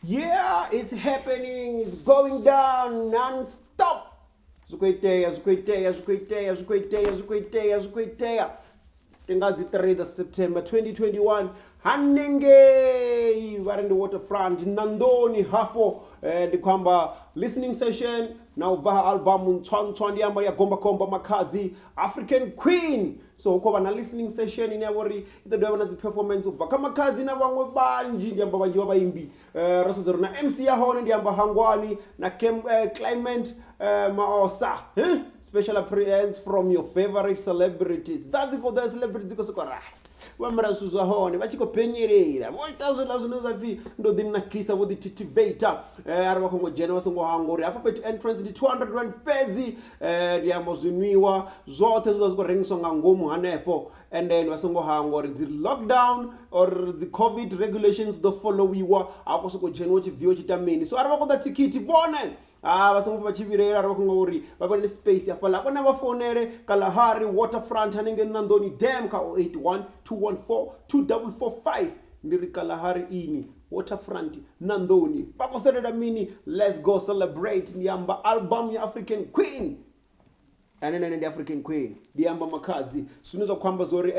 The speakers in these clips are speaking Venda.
Yeah, it's happening, it's going down non-stop. Zwi khou itea, zwi khou itea, zwi khou itea, zwi khou itea, zwi khou itea, zwi khou itea. Ndi nga dzi 3 dza September 2021 hanengei vha ri ndi Waterfront Nandoni hafho ndi khou amba listening session na u bva ha album ntswa ntswa ndi amba ya gombakomba Makhadzi African Queen. So hu khou vha na listening session ine ya vha uri i ḓo dovha vha na dzi performance u bva kha Makhadzi na vhaṅwe vhanzhi, ndi amba vhanzhi vha vhaimbi. Ro sedza uri na MC ya hone ndi amba Hangwani na Clement Maosa. Special appearance from your favorite celebrities. That's for the celebrities dzi khou sokou ra vho ambara zwithu zwa hone vha tshi khou penyelela, vho ita zwiḽa zwine zwa pfhi ndo ḓi nakisa, vho ḓi titivata. Arali vha khou dzhena vha songo hangwa uri hafha fhethu entrance ndi 200 rand fhedzi. Ndi amba zwinwiwa zwoṱhe zwi vha zwi khou rengiswa nga ngomu hanefho. And then vha songo hangwa uri dzi lockdown or dzi COVID regulations ḓo followiwa, a khou sokou dzheniwa tshi bviwa tshi ita mini. So arali vha khou ḓa thikhithi vhone vha songo pfa vha tshi vhilaela, arali vha khou nga uri vha vhone space hafhaḽa, vhone vha founele Kalahari Waterfront hanengei Nandoni Dam kha 081 214 2445. Ndi ri Kalahari ini Waterfront Nandoni, vha khou selela mini? Let's go celebrate. Ndi amba album ya African Queen, ene nene ndi African Queen, ndi amba Makhadzi, zwine zwa khou amba zwori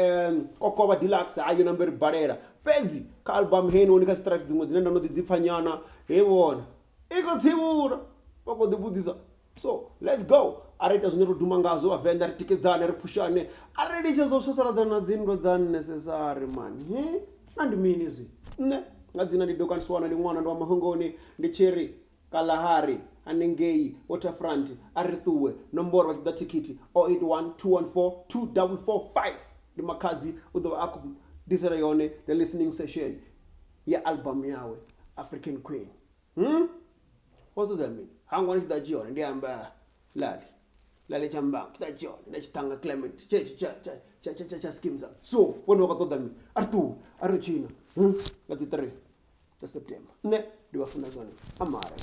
Kokovha Deluxe hayo nambe ri balela fhedzi kha album heinoni, kha dzi track dziṅwe dzine nda no ḓi dzi pfa nyana, he vhona i khou tsivhula, vha khou ḓi vhudzisa. So let's go, a ri ita zwine ro duma ngazwo vhavenḓa, ri tikedzane, ri phushane, a ri litshe zwo sasaladzana na dzinndwa dza unnecessary mani. Na ndi mini zwi nṋe nga dzina ndi Dokaniswana, ndi ṅwana ndi wa Mahongoni, ndi tshi ri Kalahari hanengei Waterfront, a ri ṱuwe. Nomboro vha tshi ḓa thikhithi 081 214 2445. Ndi Makhadzi, u ḓo vha a khou ḓisela yone the listening session ya album yawe African Queen. Wo sedza mini? Hangwani tshi ḓa tshi hone, ndi amba lali lali tshambango tshi ḓa tshi hone na tshiṱanga Clement tshetsho tsha schemes. So vhone vha khou ṱoḓa mini? A ri ṱuwe, a ri tshina nga dzi 3 dza September. Nṋe ndi vha funa zwone amara.